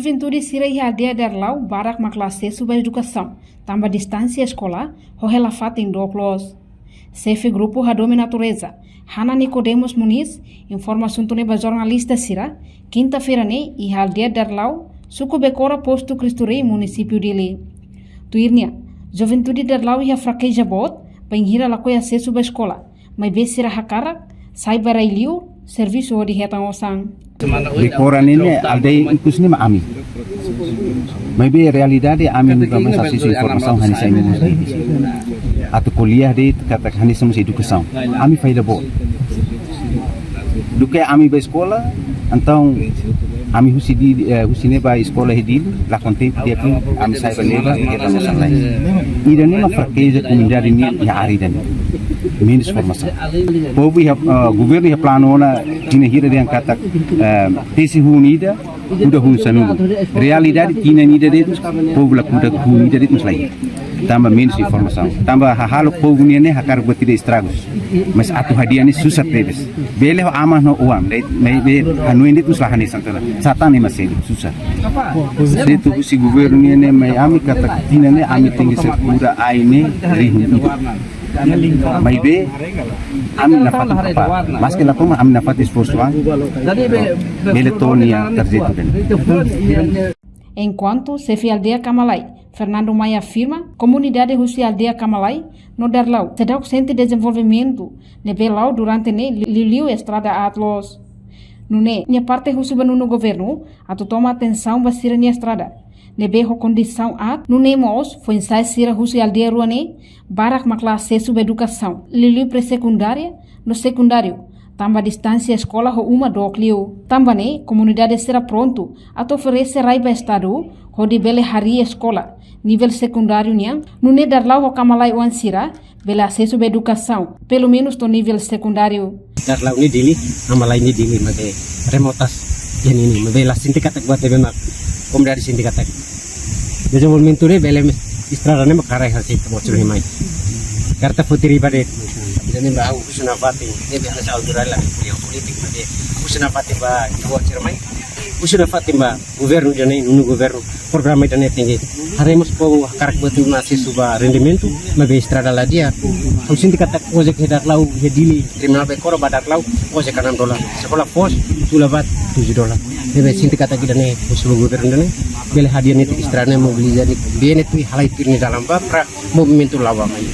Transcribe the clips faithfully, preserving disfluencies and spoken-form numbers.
Juventude sira iha aldeia Darlau barak mak la asesu ba edukasaun, tanba distánsia eskola ho hela fatin dook loos. Xefe grupu hadomi natureza, Hana Nicodemus Muniz, informa asuntu ne'e ba jornalista sira, kinta-feira ne'e, iha aldeia Darlau, suku Bekora, postu Cristo Rei, munisípiu Dili. Tuir nia, juventude Darlau iha frakeja boot, bainhira lakohi asesu ba eskola, maibé sira hakarak sai ba rai-liur, servisu hodi hetan osan. Bekora ne'e ne'e aldeia ikus ne'e mak ami. Maibé realidade ami nunka mais asesu informasaun hanesan imi mós dehan. Atu ko'alia de'it katak hanesan mós edukasaun. Ami falla boot. Duké ami ba eskola, entaun ami husi Dili, eh, husi ne'e ba eskola iha Dili, la kontente di'ak liu, ami sai ba ne'ebá, hetan osan lai. Ida-ne'e mak frakeja komunidade nian iha área ida-ne'e. Menus formasaun. Povu iha, eh, governu iha planu ona tinan hira dehan katak, eh, tesi hun ida, kuda hun sanulu. Realidade tinan ida de'it, povu la kuda hun ida de'it mós la iha. Tanba menus informasaun. Tanba hahalok povu nian ne'e hakarak buat ida estragus. Mas atu hadi'a ne'e susar tebes. Bele ho aman no oan, de'it, maibé hanoin de'it mós la hanesan tiha ona. Satan ne'e mak selu, susar. De'it husi governu nian ne'e mai ami katak tinan ne'e ami tenke ser kuda ain ne'e rihun ida. Maibé, ami nafatin prepara. Maske la toma, ami nafatin esforsu an. Bele to'o nia tarjetu de'it. Enkuantu xefe aldeia Kamalai, Fernando Maia afirma, komunidade husi aldeia Kamalai no Darlau seidauk sente dezenvolvimentu ne'ebé la'o durante ne'e liuliu estrada aat loos. Nune'e, nia parte husu ba nonu governu atu toma atensaun ba sira-nia estrada ne'ebé ho kondisaun aat, nune'e mós foin-sa'e sira husi aldeia rua ne'e barak mak la asesu ba edukasaun, liuliu pré-sekundária no sekundáriu, tanba distánsia eskola ho uma dook liu. Tanba ne'e, komunidade sira prontu atu oferese rai ba Estadu hodi bele harii eskola nivel sekundáriu nian, nune'e Darlau ho Kamalai oan sira bele asesu ba edukasaun, pelumenus to'o nivel sekundáriu. Darlau ne'e Dili, Kamalai ne'e Dili, maibé remotas iha ne'e, maibé la sente katak buat ne'ebé mak komunidade sente katak dezenvolvimentu ne'e bele, estrada ne'e mak karik hasil kemo curu mai. Karta putri pada, jadi ba ha'u husu nafatin, ne'ebé hanesan autoridade la ko'alia polítika, maibé husu nafatin ba kemo curu mai. Husu nafatin ba governu ida-ne'e, nonu governu, programa ida-ne'e tenke haree mós povu hakarak buat atu asesu ba rendimentu, maibé estrada la di'ak. Ha'u sente katak ojek iha Darlau, iha Dili, terminál Bekora ba Darlau, ojek enam dolar. Sekolah pos, tula ba tujuh dolar. Ne'ebé sente katak ida-ne'e, husu governu ida-ne'e, bele hadi'a netik estrada ne'e, mobiliza netik, bee netik, halai tuir nia dalan ba, para movimentu la'o ba mai.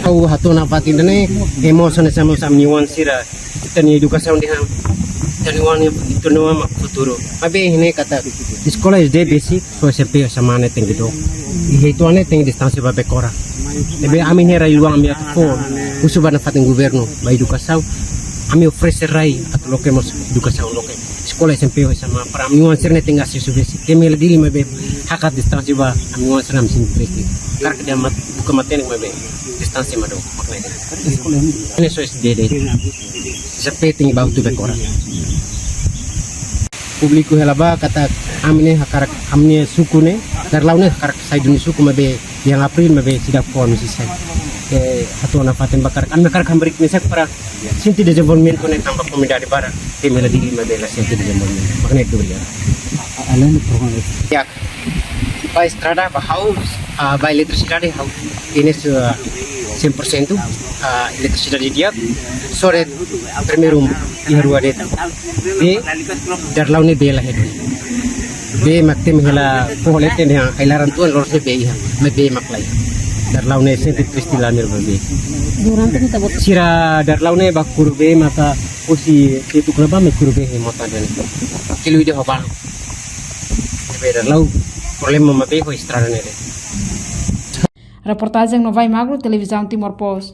Ha'u hato'o nafatin ida-ne'e, emosi hanesan mós ami-nia oan sira, ita-nia edukasaun dehan, ita-nia oan, ita-nia oan mak futuru. Maibé ne'e katak eskola S D basic, só S M P S M A ne'e tenke dook. I heitu ne'e tenke distánsia ba Bekora. Ne'ebé ami ne'e rai-luan ami atu fó, husu ba nafatin governu, ba edukasaun, ami oferese rai atu loke mós edukasaun loke. Eskola S M P S M A para ami-nia oan sira ne'e tenke asesu basic. Kemi la Dili maibé hakat distánsia ba ami-nia oan sira ami sente triste. Karik dehan mat-, buka matenek maibé distánsia mak dook, mak ne'e. Eskola ne'e só S D de'it. S M P tenke ba hotu Bekora. Públiku hela ba katak ami ne'e hakarak, ami-nia suku ne'e, Darlau ne'e hakarak sai duni suku maibé iha April maibé seidauk fó ami sei sai. Eh, hato'o nafatin ba karik, ami hakarak hamriik mesak para sente dezenvolvimentu ne'e tanba komunidade barak, kemi la Dili maibé la sente dezenvolvimentu. Mak ne'e duni ya. Além do programa. Ya. Ba estrada, ba ha'u, ah, ba eletrisidade ha'u ne'e, ah, cem por cento, ah, eletrisidade di'ak, só de'it primeiru iha rua de'it. Bee, Darlau ne'e bee la iha. Bee mak temi hela foho leten dehan ai-laran tuan loos ne'e bee iha, maibé bee mak la iha. Darlau ne'e sente triste la iha bee. Durante kita buat. Sira Darlau ne'e ba kuru bee maka husi Tetuk ne'ebá mak kuru bee iha mota de'it. Kilo ida ho balu. Ne'ebé Darlau problema mak bee ho estrada ne'e de'it. Reportajen Novai Magro, Televizaun Timor Post.